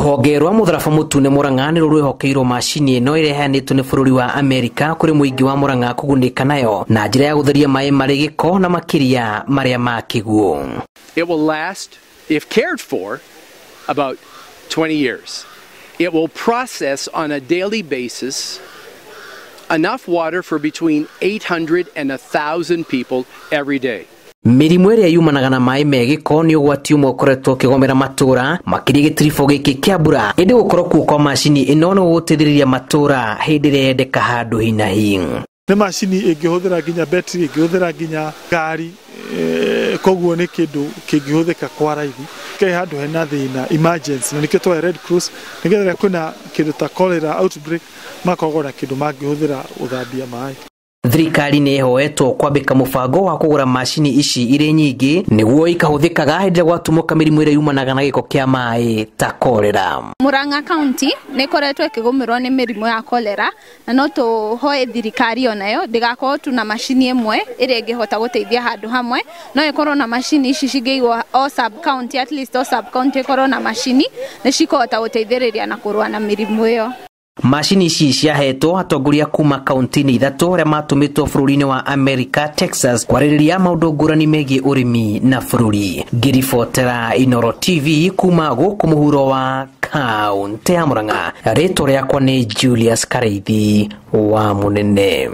Rũhonge rwa mũtharaba mũtune Murang'a nĩ rwĩhokeirwo macini ĩno ĩrĩa ĩheanĩtwo nĩ bũrũri wa Amerika kũrĩ mũingĩ wa Murang'a kũgunĩka nayo na njĩra ya gũtheria maĩ marĩ gĩko na makĩria marĩa ma kĩguũ. It will last, if cared for, about 20 years. It will process on a daily basis enough water for between 800 and 1,000 people every day. Mĩrimũ ĩrĩa yumanaga na maĩ me gĩko nĩ ũgwati ũmwe ũkoretwo ũkĩgomera matũra makĩria gĩtiribũ gĩkĩ kĩa mbura, ĩndĩ gũkorwo kuo kwa macini ĩno nĩ gũgũteithĩrĩria matũra hĩndĩ ĩrĩa yendeka handũ hi na hi. Nĩ macini ĩngĩhũthĩra nginya betri, ĩngĩhũthĩra nginya ngari, koguo nĩ kĩndũ kĩngĩhũthĩka kwa raithi. Ke handũ hena thĩna emergency, na nĩkĩo twahe Red Cross, nĩgetha rĩrĩa kwĩna kĩndũ ta cholera outbreak makoragwo na kĩndũ mangĩhũthĩra gũthambia maĩ. Thirikari nĩ ĩhoetwo kwambĩka mũbango wa kũgũra macini ici irĩ nyingĩ nĩguo ikahũthĩkaga hĩndĩ ĩrĩa gwatumũka mĩrimũ ĩrĩa yumanaga na gĩko kĩa maĩ ta cholera. Murang'a County nĩ ĩkoretwo ĩkĩgũmĩrwo nĩ mĩrimũ ya cholera, na no tũhoe thirikari onayo ndĩgakorwo tu na macini ĩmwe ĩrĩa ĩngĩhota gũteithia handũ hamwe, no ĩkorwo na macini ici cingĩigwo o sub county, at least o sub county ĩkorwo na macini nĩ cikũhota gũteithĩrĩria na kũrũa na mĩrimũ ĩyo. Macini ici ciahetwo atongoria kuma kaunti-inĩ ithatũ arĩa matũmĩtwo bũrũri-inĩ wa Amerika, Texas, kwarĩrĩria maũndũ ngũrani megiĩ ũrĩmi na bũrũri. Ngĩribotera Inooro TV kuma gũkũ mũhuro wa kaunti ya Murang'a, rĩtwa rĩakwa nĩ Julius Kareithi wa Mũnene.